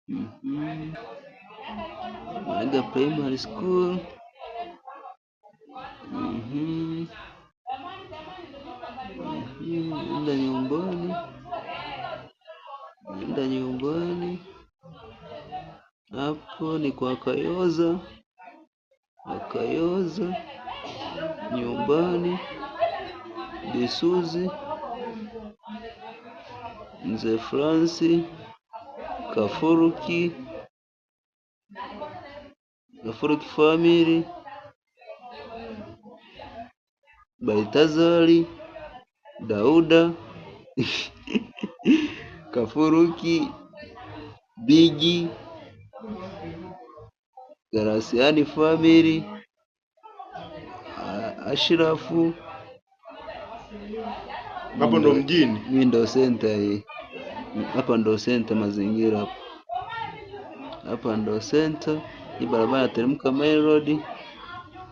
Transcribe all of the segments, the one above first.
Mhm. Maega Primary School. Mhm. Mhm. Naenda nyumbani, naenda nyumbani. Hapo ni kwa Kayoza, Kayoza nyumbani, Bisuzi, Mzee Fransi, Kafuruki, Kafuruki family, Baltazari, Dauda Kafuruki, Bigi, Garasiani family, Ashirafu. Hapo ndo mjini. Hii ndo center hii. Hapa ndo center mazingira hapa. Hapa ndo center. Hii barabara inateremka Main Road.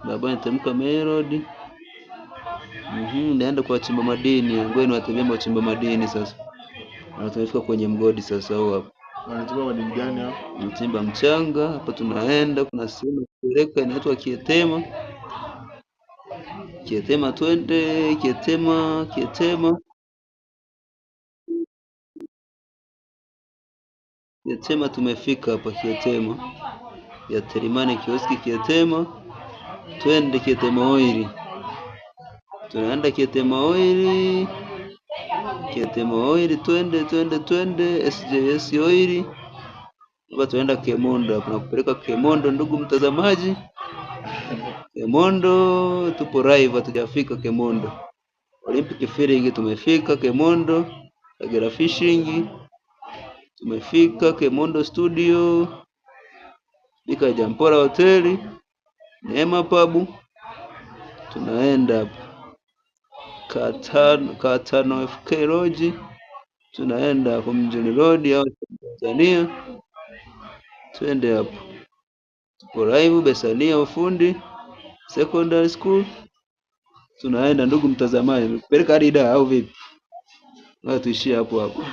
Barabara inateremka Main Road. Mhm, naenda kwa wachimba madini. Ngoja niwatembee wachimba madini sasa. Na tumefika kwenye mgodi sasa huu hapa. Wanachimba madini gani hapo? Mchimba mchanga hapa tunaenda, kuna sehemu ya kupeleka inaitwa Kietema. Kietema, twende Kietema, Kietema. Kietema tumefika hapa Kietema. Ya Terimani kioski Kietema. Twende Kietema oili. Tunaenda Kietema oili. Kietema oili twende twende twende SJS oili. Hapa tunaenda Kemondo hapa nakupeleka Kemondo ndugu mtazamaji. Kemondo tupo live hatujafika Kemondo. Olympic Feeling tumefika Kemondo. Kagera Fishing tumefika Kemondo Studio. Fika Jampora Hoteli, Neema Pub tunaenda hapa. Katano, Katano FK Lodge tunaenda hapo Mjini Road au Tanzania, twende hapo. Tupo live Besania Ufundi Secondary School, tunaenda ndugu mtazamaji, kupeleka hadi da au vipi? Ngoja tuishie hapo hapo.